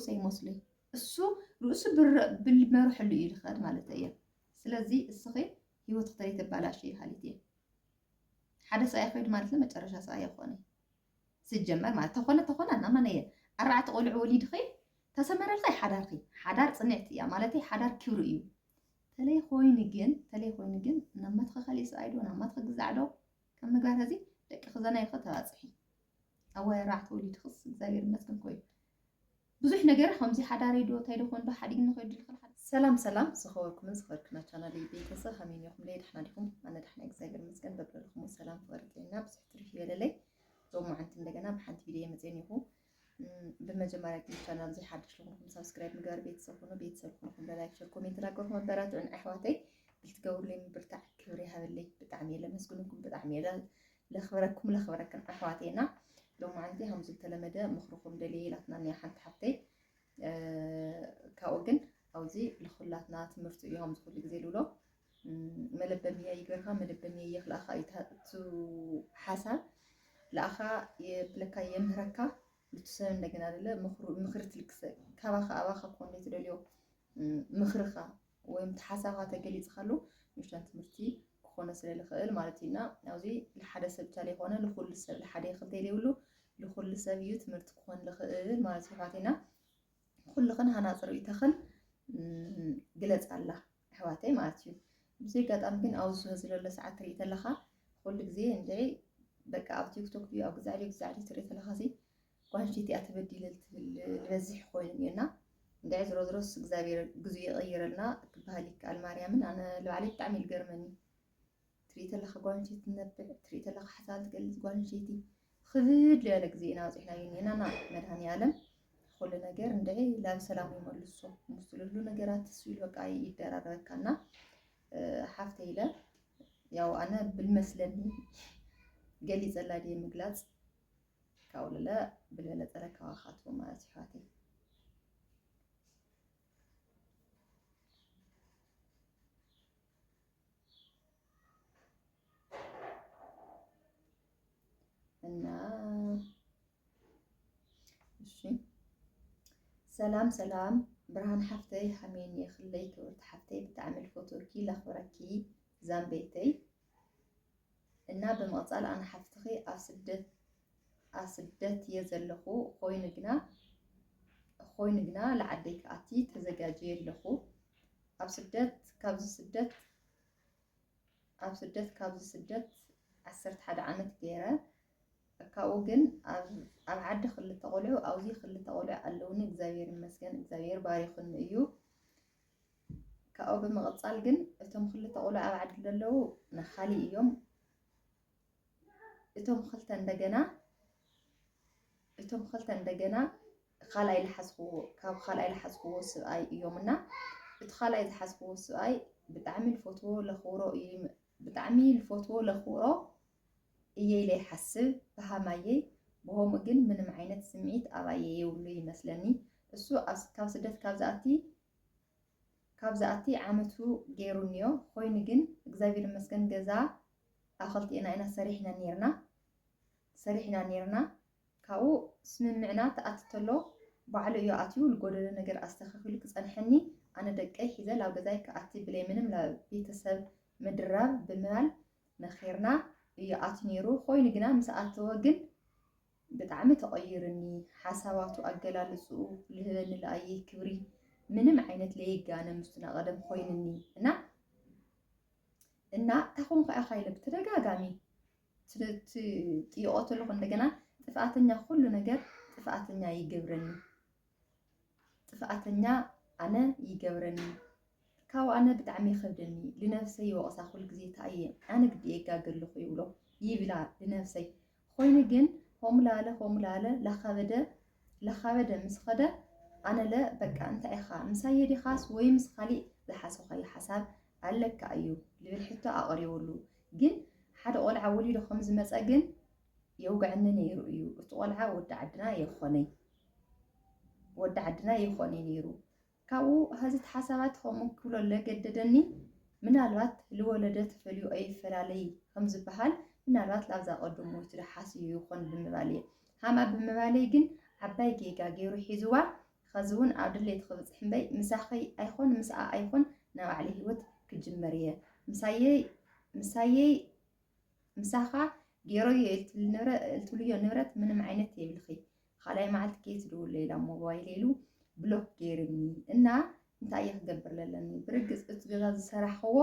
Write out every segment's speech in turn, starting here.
ዘይመስለይ። እሱ ርእሱ ብር-፣ ብልመርሐሉ እዩ ዝኸድ ማለት እየ። ስለዚ እስኺ ህይወት ክትርኢ ተባላሽ እዩ ሃሊት እየ። ሓደ ሰብኣይ ኸይዱ ማለት ነው መጨረሻ ሰብኣይ ኣይኮነ። ስጀመር ማለት ተኾነ ተኾነ እናመነየ ኣርባዕተ ቆልዑ ወሊድኺ ተሰመረልካ ሓዳርኺ። ሓዳር ጽንዕቲ እያ ማለት ሓዳር ክብሪ እዩ። ተለይ ኮይኑ ግን፣ ተለይ ኮይኑ ግን ናብ ማትኸ ካልእ ሰብኣይ ዶ ናብ ማትኸ ግዛዕ ዶ ካብ ምግባር እዚ ደቂ ክዘና ኢልኸ ተባጽሒ። ኣዋይ ኣርባዕተ ወሊድኽስ እግዚኣብሔር ይመስገን ኮይኑ ብዙሕ ነገር ከምዚ ሓዳረይ ዶ እንታይ ዶ ኮን ዶ ሓዲግ ንኸይዱ ልኽል ሓዳር። ሰላም ሰላም ዝኸበርኩምን ዝኸበርክና ቻናል ቤተሰብ ሃሚን ኢኹም ደይ ደሕና ዲኹም? ኣነ ደሕና እግዚኣብሔር ይመስገን በብለኹም ሰላም ፍቕሪ ጥዕና ብዙሕ ትርፍ ይበለለይ። ሎማዓንቲ እንደገና ብሓንቲ ቪድዮ መፅእን ኢኹ። እም፣ ብመጀመርያ ግን ቻናል እዚ ሓድሽ ዝኾንኩም ሳብስክራይብ ምግባር ቤተሰብ ኹኑ። ቤተሰብ ዝኾንኩም ለላይክ ሸር ኮሜንት ላገርኩም ኣበራትዑን ኣሕዋተይ። ብልትገብሩለይ ምብርታዕ ክብሪ ይሃበለይ። ብጣዕሚ እየ ለመስግንኩም ብጣዕሚ እየ ለ-፣ ለኽብረኩም ለኽብረክን ኣሕዋተይና። ሎማዓንቲ ከም ዝተለመደ ምኽርኹም ደልየ ኢላትና እኒኣ ሓንቲ ሓፍተይ። እ፣ ካብኡ ግን ኣብዚ ንኹላትና ትምህርቲ እዩ ከምዚ ኩሉ ግዜ ልብሎ። እም፣ መለበምያ ይግበርካ መለበምያ የኽልኣኻ እዩ እታ-፣ እቱ ሓሳብ ለኣኻ የብለካ የምህረካ። ልቱ ሰብ እንደገና ደለ ምኽሩ-፣ ምኽሪ ትልግሰ ካባኻ ኣባኻ ኮን ትደልዮ፣ እም፣ ምኽርኻ ወይም ተሓሳብካ ተገሊጽካሉ ንእሽተን ትምህርቲ ክኾነ ስለ ልኽእል ማለት እዩ። እና ኣብዚ ልሓደ ሰብ ብቻ ዘይኮነ ልኹሉ ሰብ ልሓደ ክልተ ዘይብሉ ልኹሉ ሰብ እዩ ትምህርቲ ክኾን ልኽእል ማለት እዩ። ኣሕዋተይና ኩልኽን ሃናፂ ርእይቶኽን፣ እም፣ ግለጻላ ኣሕዋተይ ማለት እዩ። ብዚ ኣጋጣሚ ግን ኣብዚ ዘሎ ሰዓት ትርኢ ተለኻ ኩሉ ግዜ እንድዒ በቃ ኣብ ቲክቶክ ድዩ ኣብ ግዛዕ ድዩ ግዛዕ ድዩ ትርኢ ተለኻ ሲ ጓንሽቲ እያ ተበዲለ ትብል ዝበዝሕ ኮይኑ እኒኦና። እንድዒ ዝሮ ዝሮስ እግዚኣብሔር ግዙ ይቐይረልና ክበሃል ይከኣል። ማርያምን ኣነ ልባዕለይ ብጣዕሚ ይልገርመኒ። ትርኢ ተለኻ ጓንሽቲ ትነብዕ፣ ትርኢ ተለኻ ሓሳብ ትገልጽ ጓንሽቲ ክብድ ልበለ ግዜ ኢና በፂሕናዮ እኒኦና። እና መድሃኒ ኣለም ኩሉ ነገር እንድዒ ላብ ሰላም ይመልሶ። ምስ ዝልሉ ነገራት እሱ ኢሉ በቃ ይደራረበካና። እ፣ ሓፍተ ኢለ ያው ኣነ ብልመስለኒ ገሊጸላ ድየ ምግላጽ ካብኡ ለለ ብልበለጸ ለካዋኻትዎ ማለት እዩ ኣሕዋተይ። እና እሺ ሰላም ሰላም ብርሃን ሓፍተይ ሃሜን የኽለይ ክብርቲ ሓፍተይ ብጣዕሚ ልፈትወኪ ለኽብረኪ ዛምበይተይ። እና ብምቕጻል ኣነ ሓፍትኺ ኣብ ስደት ኣብ ስደት እየ ዘለኹ ኮይኑ ግና ኮይኑ ግና ልዓደይ ክኣቲ ተዘጋጅየ ኣለኹ። ኣብ ስደት ካብዚ ስደት ኣብ ስደት ካብዚ ስደት ዓሰርተ ሓደ ዓመት ገይረ። ካብኡ ግን ኣብ ዓዲ ክልተ ቆልዑ ኣብዚ ክልተ ቆልዑ ኣለውኒ እግዚኣብሔር ይመስገን እግዚኣብሔር ባሪኹኒ እዩ። ካብኡ ብምቕፃል ግን እቶም ክልተ ቆልዑ ኣብ ዓዲ ዘለዉ ንካሊእ እዮም። እቶም ክልተ እንደገና እቶም ክልተ እንደገና ካልኣይ ዝሓዝክዎ ካብ ካልኣይ ዝሓዝክዎ ስብኣይ እዮም እና እቲ ካልኣይ ዝሓዝክዎ ስብኣይ ብጣዕሚ ልፈትዎ ለኽብሮ እዩ። ብጣዕሚ ልፈትዎ ለኽብሮ እየ ኢለ ይሓስብ ብሃማየይ ብሆምኡ ግን ምንም ዓይነት ስምዒት ኣባየ የብሉ ይመስለኒ። እሱ ካብ ስደት ካብ ዝኣቲ ካብ ዝኣቲ ዓመቱ ገይሩ እኒኦ ኮይኑ ግን እግዚኣብሔር ይመስገን ገዛ ኣኸልቲኤና ኢና ሰሪሕና ኔርና ሰሪሕና ኔርና ካብኡ ስምምዕና ተኣቲ ተሎ ባዕሉ እዩ ኣትዩ ልጎደለ ነገር ኣስተኻኺሉ ክፀንሐኒ ኣነ ደቀይ ሒዘ ላብ ገዛይ ክኣቲ ብለይ ምንም ላብ ቤተሰብ ምድራብ ብምባል መኺርና እዩ ኣትዩ ኔሩ ኮይኑ ግና ምስ ኣተወ ግን ብጣዕሚ ተቐይርኒ ሓሳባቱ ኣገላልፅኡ ልህበኒ ለኣየ ክብሪ ምንም ዓይነት ለየጋነ ምስቱ ናቐደም ኮይንኒ እና እና ታኹም ከኣ ካይለ ብተደጋጋሚ ትጥይቆ ተለኹ እንደገና ጥፍኣተኛ ኩሉ ነገር ጥፍኣተኛ ይገብረኒ ጥፍኣተኛ ኣነ ይገብረኒ ካብ ኣነ ብጣዕሚ ይኸብደኒ ልነብሰይ ይወቕሳ ኩል ግዜ ተኣየ ኣነ ግዲ የጋገ ኣለኹ ይብሎ ይብላ ልነብሰይ ኮይኑ ግን ሆምላለ ሆምላለ ላኻበደ ላኻበደ ምስ ኸደ ኣነለ በቃ እንታይ ኢኻ ምሳየ ዲኻስ ወይ ምስ ካሊእ ዝሓሰኻዮ ሓሳብ ኣለካ እዩ ልብል ሕቶ ኣቐሪበሉ ግን ሓደ ቆልዓ ወሊዱ ከም ዝመፀ ግን የውግዐኒ ነይሩ እዩ እቲ ቆልዓ ወዲ ዓድና የኾነይ ወዲ ዓድና የኾነይ ነይሩ ካብኡ ሀዚ ተሓሳባት ከምኡ ክብሎ ለገደደኒ ምናልባት ልወለደ ተፈልዩ ኣይፈላለይ ከም ዝበሃል ምናልባት ላብዛ ቀደሙ ወይቱ ደሓስዩ ይኾን ብምባል እየ ሃማ ብምባለይ ግን ዓባይ ጌጋ ገይሩ ሒዝዋ ኸዚ እውን ኣብ ድሌትኺ ክብጽሕ እምበይ ምሳኺ ኣይኾን ምስኣ ኣይኾን ናይ ባዕለይ ህይወት ክጅምር እየ። ምሳየይ ምሳየይ ምሳኻ ገይረዮ ኢልትብልዮ ንብረት ምንም ዓይነት የብልኺ። ካልኣይ መዓልቲ ከይትድውሎ ኢላ ሞባይል ኢሉ ብሎክ ገይርኒ እና እንታይ እየ ክገብር ለለኒ? ብርግጽ እቲ ገዛ ዝሰራሕኽዎ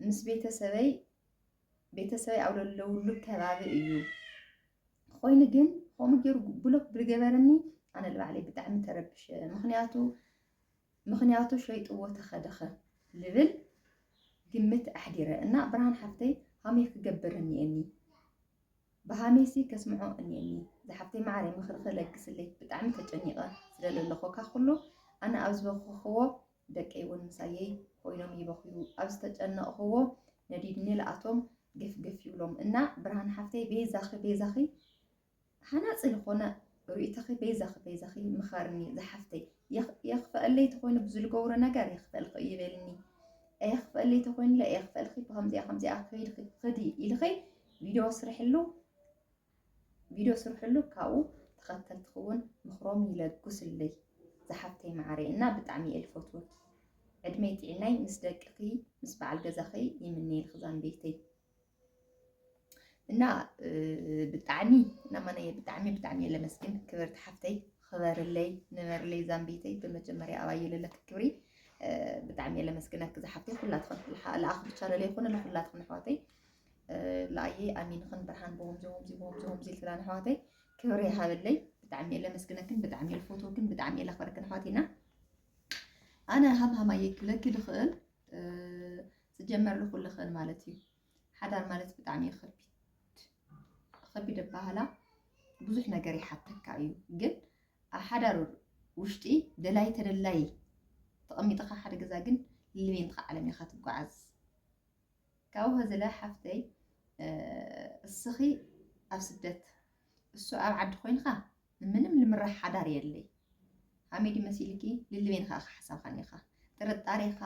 ምስ ቤተሰበይ ቤተሰበይ ኣብ ዘለውሉ ከባቢ እዩ። ኮይኑ ግን ከምኡ ገይሩ ብሎክ ብልገበረኒ ኣነ ልባዕለይ ብጣዕሚ ተረብሸ። ምኽንያቱ ምኽንያቱ ሸይጥዎ ተኸደኸ ልብል ግምት ኣሕዲረ እና ብርሃን ሓፍተይ ሃመይ ክገብር እኒኤኒ ብሃመይሲ ከስምዖ እኒኤኒ። ዝሓፍተይ ማዕረይ ምኽሪ ክለግስለይ ብጣዕሚ ተጨኒቐ ስለ ለለኹ ካብ ኩሉ ኣነ ኣብ ዝበኽኽዎ ደቀይ እውን ምሳየይ ኮይኖም ይበኽዩ። ኣብ ዝተጨነቕኽዎ ነዲድኒ ልኣቶም ገፍገፍ ይብሎም እና ብርሃን ሓፍተይ ቤዛኺ ቤዛኺ ሃናፂ ዝኾነ ርእይቶኺ በይዛኺ በይዛኺ ምኸርኒ ዝሓፍተይ። የኽፈአለይ ተኾይኑ ብዝልገብሮ ነገር የኽፈእልኺ እዩ በልኒ። ኣየኽፈአለይ ተኾይኑለ ኣየኽፈእልኺ ብኸምዚኣ ከምዚኣ ከይድኺ ክዲ ኢልኺ ቪድዮ ስርሕሉ ቪድዮ ስርሕሉ ካብኡ ተኸተልትኺ እውን ምኽሮም ይለግሱለይ ዝሓፍተይ መዓረይ እና ብጣዕሚ እየ ልፈትወኪ። ዕድመይ ጥዕናይ ምስ ደቅኺ ምስ በዓል ገዛኺ ይምነየልኺ ዛንበይተይ። እና ብጣዕሚ ናማናየ ብጣዕሚ ብጣዕሚ እየ ለመስግን ክብርቲ ሓፍተይ። ክበርለይ ንበርለይ ዛንቤተይ ብመጀመርያ ኣባየ ለለክ ክብሪ ብጣዕሚ እየ ለመስግነክ ዝሓፍተይ ኩላትኽን ለኣኽ ብቻ ለለይኮነ ለኩላትኽን ኣሕዋተይ። ለኣየ ኣሚንኽን ብርሃን ብሆምዚ ሆምዚ ብሆምዚ ሆምዚ ኢልትላን ኣሕዋተይ ክብሪ ይሃበለይ። ብጣዕሚ እየ ለመስግነክን ብጣዕሚ እየ ልፈትወክን ብጣዕሚ እየ ለኽበረክን ኣሕዋተይና። ኣነ ሃምሃማየ ክብለኪ ድኽእል ዝጀመር ልኹልኽእል ማለት እዩ። ሓዳር ማለት ብጣዕሚ እዩ ከቢድ ከቢድ ኣባህላ ብዙሕ ነገር ይሓተካ እዩ። ግን ኣብ ሓዳር ውሽጢ ደላይ ተደላይ ተቐሚጥኻ ሓደ ገዛ ግን ልልቤንትኻ ዓለም ኢኻ ትጓዓዝ። ካብኡ ከዝለ ሓፍተይ እስኺ ኣብ ስደት እሱ ኣብ ዓዲ ኮይንካ ምንም ልምራሕ ሓዳር የለይ። ሃሜዲ መሲልኪ ልልቤንኻ ኢኻ ሓሳብካ ኔኻ ጥርጣሬኻ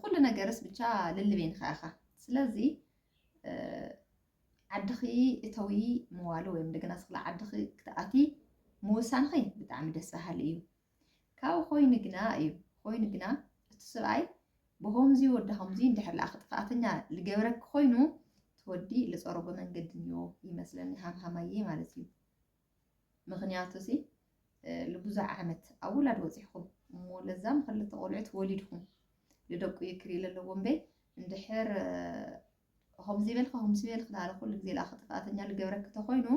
ኩሉ ነገርስ ብቻ ልልቤንኻ ኢኻ። ስለዚ ዓድኺ እተዊ ምዋሉ ወይም እንደገና ስኽላ ዓድኺ ክትኣቲ ምውሳንኺ ብጣዕሚ ደስ በሃሊ እዩ። ካብኡ ኮይኑ ግና እዩ ኮይኑ ግና እቲ ስብኣይ ብኸምዚ ወዲ ከምዚ እንድሕር ለኣኸ ጥፍኣተኛ ልገብረኪ ኮይኑ ትወዲ ልፀረጎ መንገዲ እኒኦ ይመስለኒ ሃምሃማየ ማለት እዩ። ምኽንያቱ ሲ ልብዙሕ ዓመት ኣብ ውላድ ወፂሕኩም እሞ ለዛም ክልተ ቆልዑት ወሊድኩም ልደቁ እዩ ክርኢ ለለዎ እምበይ እንድሕር ከምዚ በልካ ከምዚ በልክ ዳለ ኩሉ ግዜ ለኣኸ ጥፍኣተኛ ልገብረክ ተኮይኑ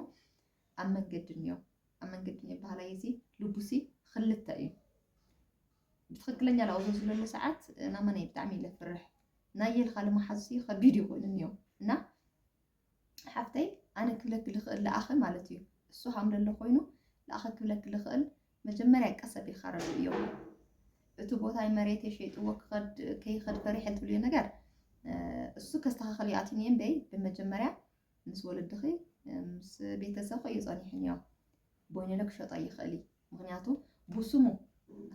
ኣብ መንገዲ እኒኦ ኣብ መንገዲ እኒኦ ባህላየ ሲ ልቡሲ ክልተ እዩ። ብትኽክለኛ ላውዞ ዝለሉ ሰዓት ናመናይ ብጣዕሚ ኢለ ፍርሕ ናየልካ ልመሓዙ ሲ ከቢድ ይኮይኑ እኒኦ እና ሓፍተይ ኣነ ክብለኪ ልኽእል ለኣኸ ማለት እዩ እሱ ሃም ለሎ ኮይኑ ለኣኸ ክብለኪ ልኽእል መጀመርያ ቀስ ኣቢልካ ረድእዮ እቲ ቦታይ መሬት የሸይጥዎ ክኸድ ከይኸድ ፈሪሐ ትብልዮ ነገር እሱ ከስተኻኸል ይኣትኒ እምበይ ብመጀመርያ ምስ ወለድኺ ምስ ቤተሰብኺ እዩ ጸኒሕንዮ ቦይነለ ክሸጦ ይኽእል እዩ ምክንያቱ ብስሙ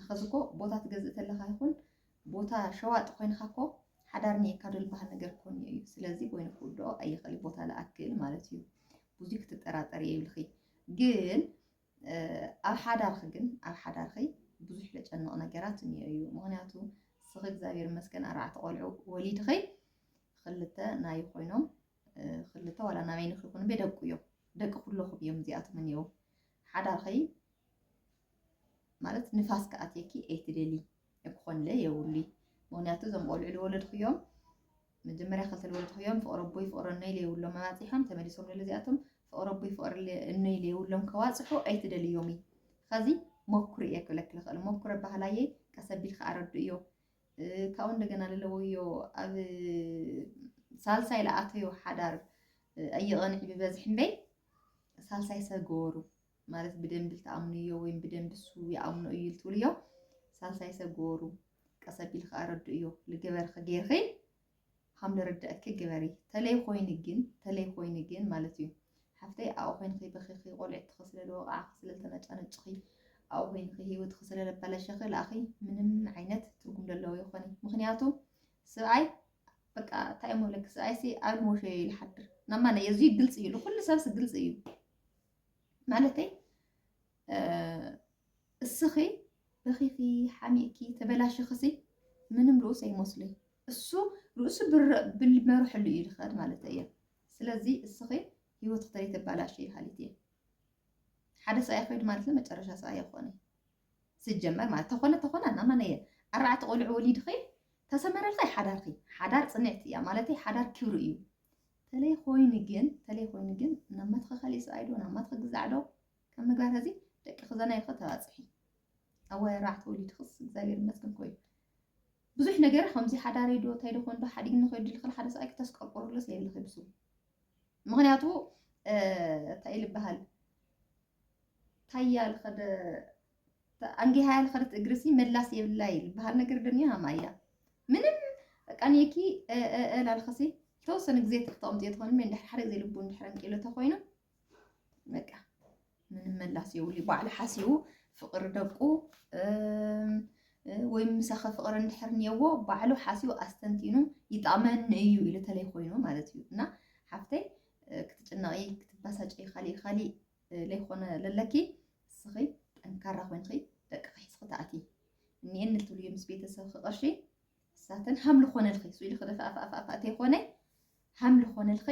ኸዚ ኮ ቦታ ትገዝእ ተለኻ ይኹን ቦታ ሸዋጥ ኮይንካ ኮ ሓዳር ኔካ ዶ ዝበሃል ነገር ኮን እዩ ስለዚ ኮይኑ ክውድኦ ኣይኽእል ቦታ ለኣክል ማለት እዩ ብዙ ክትጠራጠር የብልኺ ግን ኣብ ሓዳርኺ ግን ኣብ ሓዳርኺ ብዙሕ ለጨንቕ ነገራት እኒኦ እዩ ምክንያቱ ስኺ እግዚኣብሔር መስገን ኣርባዕተ ቆልዑ ወሊድኺ ክልተ ናይ ኮይኖም ክልተ ዋላ ናበይ ንኽይኮኑ ቤ ደቁ እዮም ደቂ ኩለኹም እዮም እዚኣቶም እኒኦ ሓዳርኺ ማለት ንፋስ ክኣትየኪ ኣይትደሊ ክኾንለ የብሉ ምክንያቱ እዞም ቆልዑ ዝወለድኽዮም መጀመርያ ክልተ ዝወለድኽዮም ፍቕረ ኣቦይ ፍቕረ እኖይ ለየብሎም ኣባፂሖም ተመሊሶም ለለ እዚኣቶም ፍቕረ ኣቦይ ፍቕረ እኖይ ለየብሎም ከዋፅሑ ኣይትደልዮም እዩ ኸዚ ሞክሩ እየ ክብለክ ልኽእል ሞክረ ባህላየይ ቀሰቢልካ ኣረዱ እዮ ካብኡ እንደገና ለለወዮ ኣብ ሳልሳይ ለኣተዮ ሓዳር ኣየቐንዒ ብበዝሒ እምበይ ሳልሳይ ሰብ ገበሩ ማለት ብደንቢ ልትኣምንዮ ወይም ብደንቢ እሱ ይኣምኖ እዩ ልትብልዮ ሳልሳይ ሰብ ገበሩ ቀሰቢል ከኣ ረድእዮ ልገበርኸ ጌርኺ ሃም ልርድአኪ ግበሪ ተለይ ኮይኑ ግን ተለይ ኮይኑ ግን ማለት እዩ ሓፍተይ ኣብኡ ኮይንኺ በኺኺ ቆልዕትኺ ስለ ልወቕዓኺ ስለ ልተነጫነጭኺ ኣብኡ ኮይንኺ ህይወትኺ ስለ ለባለሸኺ ለኣኺ ምንም ዓይነት ትርጉም ለለዎ ይኾኒ ምክንያቱ ስብኣይ በቃ እንታይ እሞ ብለኪ ስብኣይሲ ኣብ ልሞሸ ይልሓድር ናማነ እዚ ግልፂ እዩ ልኩሉ ሰብሲ ግልፂ እዩ ማለተይ፣ እ፣ እስኺ በኺኺ፣ ሓሚእኪ፣ ተበላሽኽሲ ምንም ርኡስ ኣይመስሉይ። እሱ ርእሱ ብር-፣ ብልመርሕሉ እዩ ዝኸድ ማለት እየ። ስለዚ እስኺ ህይወት ክተለይተባላሽ ይሃሊት እየ። ሓደ ሰብኣይ ኸይዱ ማለት ነው መጨረሻ ሰብኣይ ኣይኮነ። ስጀመር ማለት ተኾነ ተኾነ ናማነየ ኣርባዕተ ቆልዑ ወሊድኺ ተሰመረልኺ ሓዳርኺ። ሓዳር ጽንዕቲ እያ ማለተይ ሓዳር ክብሪ እዩ። ተለይ ኮይኑ ግን፣ ተለይ ኮይኑ ግን ናማትኺ ካሊእ ሰብኣይ ዶ ናማትኺ ግዛዕ ዶ ካብ ምግባር እዚ ደቂ ክዘና ይኸ ተባጽሒ። ኣዋይ ኣርባዕተ ወሊድኽስ እግዚኣብሔር ይመስገን ኮይኑ። ብዙሕ ነገር ከምዚ ሓዳረይ ዶ እንታይ ዶ ኮን ዶ ሓዲግኒ ከይዱ ልኽል ሓደ ሰብኣይ ክተስቀርቆርሎስ የብልኺ ብሱ። ምኽንያቱ እንታይ ልበሃል ታያ ልኸደ ኣንጊሃያ ልኸደት እግርሲ መላስ የብላይ ልበሃል ነገር ደንያ ሃማያ ምንም በቃ ኔኪ ላልኸሲ ተወሰነ ግዜ ተክተቕምጥዮ ትኾን እንድሕር ሓደ ግዜ ልቡ እንድሕር ኣንቂሎ ተኮይኑ በቃ ምንም መላስ የብሉ። ባዕሉ ሓሲቡ ፍቕሪ ደቁ ወይ ምሳኸ ፍቕሪ እንድሕር እኒአዎ ባዕሉ ሓሲቡ ኣስተንቲኑ ይጠቕመኒ እዩ ኢሉ ተለይ ኮይኑ ማለት እዩ። እና ሓፍተይ ክትጭነቒ ክትባሳጨይ ካሊእ ካሊእ ለይኮነ ለለኪ እስኺ ጠንካራ ኮይንኺ ደቅኺ ሒዝኺ ተኣቲ እኒአኒ ትብልዮ ምስ ቤተሰብኺ ቅርሺ እሳተን ሃም ልኾነልኺ ስኢሉ ክደፋ ኣፋ ኣፋ ኣፋ ተይኮነ ሃም ልኾነልኺ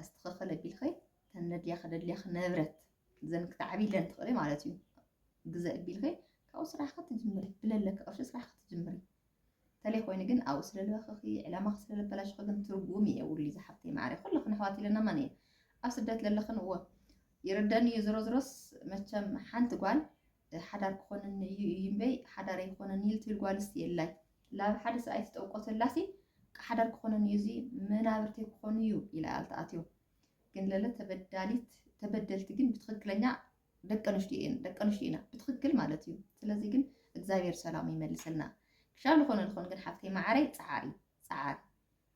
ኣስተኸኸል ኣቢልኸ ተነድያ ከደልያ ክነብረት ዘን ክትዓቢ ኢለን ትኽእሊ ማለት እዩ። ግዘ ኣቢልኸ ካብኡ ስራሕ ክትጅምሪ ብለለክ ቅርሺ ስራሕ ክትጅምሪ ተለይ ኮይኑ ግን ኣብኡ ስለልበኸኺ ዕላማ ስለለበላሽኸ ግን ትርጉም እየ ውሊ ዝሓብተይ ማዕረ ኩልኽን ኣሕዋት ኢለና ማን እየ ኣብ ስደት ለለኽን እወ ይርደኒ እዩ ዝሮ ዝሮስ መቸም ሓንቲ ጓል ሓዳር ክኾነኒ እዩ እዩ እምበይ ሓዳር ኣይኮነኒ ኢሉ ትብል ጓልስ የላይ ላብ ሓደ ሰብኣይ ትጠውቆ ተላሲ ሓዳር ክኾነኒ እዩ እዚ መናብርተይ ክኾኑ እዩ ኢላ ኣልተኣትዮ ግን ለለ ተበዳሊት ተበደልቲ ግን ብትኽክለኛ ደቂ ኣንስትዮ እየን ደቂ ኣንስትዮ ኢና ብትኽክል ማለት እዩ ስለዚ ግን እግዚኣብሔር ሰላም ይመልሰልና ክሻብ ዝኾነ ዝኾን ግን ሓፍተይ ማዓረይ ፀዓሪ ፀዓሪ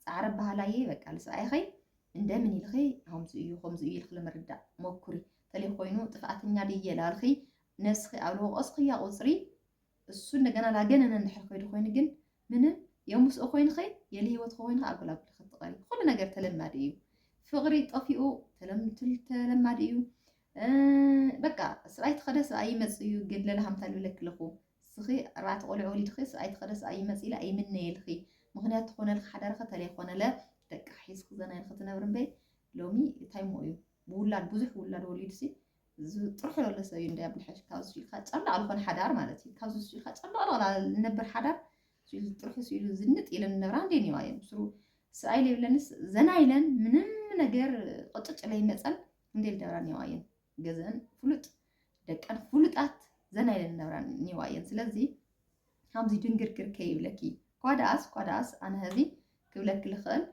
ፃዕረ በሃላየ በቃ ልስኣይኸይ እንደምን ኢልኸይ ከምዚ እዩ ከምዚ እዩ ኢልክ ለመርዳእ ሞኩሪ ተለይ ኮይኑ ጥፍኣተኛ ድየ ላልኺ ነስኺ ኣብ ልወቀስኽያ ቁፅሪ እሱ እንደገና ላገነነ እንድሕር ከይዱ ኮይኑ ግን ምንም የምስኦ ኮይንኸይ የለ ህይወት ኮይንኸ ኣጎላጉል ክትቀሪ ኩሉ ነገር ተለማዲ እዩ ፍቕሪ ጠፊኡ ተለማዲ እዩ በቃ ስብኣይ ትኸደ ስብኣይ ይመፅ እዩ ግን ለለ ሃምታ ልብለክ ኣለኹ እስኺ ኣርባዕተ ቆልዑ ወሊድኺ ስብኣይ ትኸደ ስብኣይ ይመፅ ኢለ ኣይምነየልኺ ምኽንያት ትኾነልኺ ሓዳርኸ ተለይ ኮነለ ደቂ ሒዝኺ ዘና ኢልኺ ትነብሪ እምበይ ሎሚ እንታይ ሞ እዩ ብውላድ ብዙሕ ውላድ ወሊዱሲ ጥርሑ ዘሎ ሰብ እዩ እንዳይ ኣብልሐሽ ካብዚ ኢልካ ጨላቕ ዝኾነ ሓዳር ማለት እዩ ካብዚ ኢልካ ጨላቕ ንነብር ሓዳር ጥርሑ ስኢሉ ዝንጥ ኢለን ንነብራ እንዴ ኒዋ እየን ስሩ ስኣይ ለይብለንስ ዘና ኢለን ምንም ነገር ቅጭጭ ለይመፀን እንዴ ልደብራ ኒዋ እየን ገዘን ፍሉጥ ደቀን ፍሉጣት ዘና ኢለን ነብራ ኒዋ እየን ስለዚ ከምዚ ድንግርግር ከይብለኪ ኳ ደኣስ ኳ ደኣስ ኣነ ሀዚ ክብለኪ ልኽእል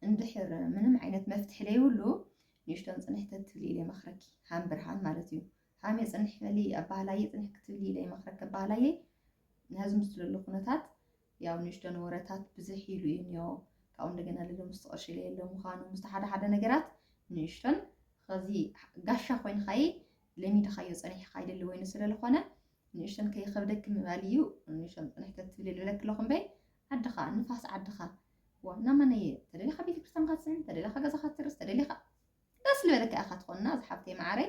እንድሕር ምንም ዓይነት መፍትሒ ለይብሉ ንእሽቶን ፅንሕተት ትብሊ ኢለ መኽረኪ ሃም ብርሃን ማለት እዩ ሃም የፅንሕ በሊ ኣባህላየ ፅንሕ ክትብሊ ኢለ መኽረኪ ኣባህላየ ንሀዚ ምስ ዘለሉ ኩነታት ያው ንእሽቶን ወረታት ብዝሕ ኢሉ እዩ እኒኦ ካብኡ እንደገና ልሎ ምስ ቅርሺ ለየሎ ምዃኑ ምስ ሓደ ሓደ ነገራት ንእሽቶን ኸዚ ጋሻ ኮይንኻይ ለሚድኻዮ ፀኒሕኻ ይደሊ ወይኑ ስለ ዝኾነ ንእሽተን ከይኸብደኪ ምባል እዩ። ንእሽተን ፅንሕተት ትብል ልብለኪ ኣለኹ እምበይ ዓድኻ ንፋስ ዓድኻ ዋ እናመነየ ተደሊኻ ቤተክርስትያንካ ትስዕም ተደሊኻ ገዛኻ ትርስ ተደሊኻ ደስ ልበለካ ኢኻ ትኾንና ዝሓፍተይ መዓረይ።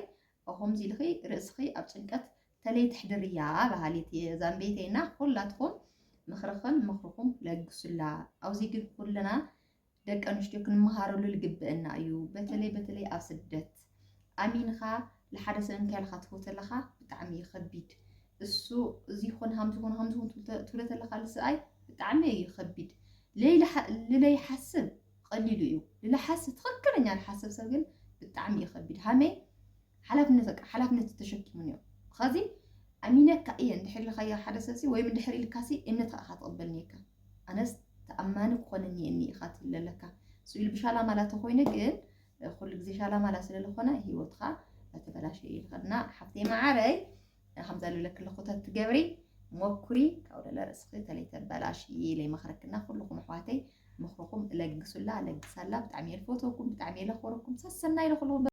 ከምዚ ኢልኺ ርእስኺ ኣብ ጭንቀት ተለይትሕድርያ በሃሊት እየ ዛምቤተይና ኩላትኹም ምኽርኽን ምኽርኹም ለግሱላ። ኣብዚ ግን ኩልና ደቂ ኣንስትዮ ክንመሃረሉ ልግብእና እዩ። በተለይ በተለይ ኣብ ስደት ኣሚንኻ ንሓደ ሰብ እንከልካ ትህቦ ተለኻ ብጣዕሚ እዩ ከቢድ። እሱ እዚ ይኹን ሃምዚ ይኹን ሃምዚ ይኹን ትብሎ ተለኻ ልስኣይ ብጣዕሚ እዩ ከቢድ። ልለይሓስብ ቀሊሉ እዩ። ልለሓስብ ትኽክለኛ ልሓስብ ሰብ ግን ብጣዕሚ እዩ ከቢድ። ሃመይ ሓላፍነት በቃ ሓላፍነት ተሸኪሙን እዮም። ኸዚ ኣሚነካ እየ እንድሕር ኢልካዮ ሓደ ሰብሲ ወይም እንድሕር ኢልካሲ እምነትካ ኢኻ ትቕበልኒ እካ ኣነስ ተኣማኒ ክኾነኒ እኒ ኢኻ ትብል ኣለካ ስኢሉ ብሻላማላ ተኾይነ ግን ኩሉ ግዜ ሻላማላ ስለ ዝኾነ ህይወትኻ ተበላሸ እዩ ዝኸድና ሓፍተይ መዓረይ ከምዛ ልብለክ ኣለኹ ተትገብሪ ሞኩሪ ካብኡ ደለ ርእስኺ ተለይተበላሽ ኢለ ይመኽረክና ኩልኹም ኣሕዋተይ ምኽርኹም ለግሱላ ለግሳላ ብጣዕሚ እየ ልፈትወኩም ብጣዕሚ እየ ለኽብረኩም ሰሰናይ ለኹልኹም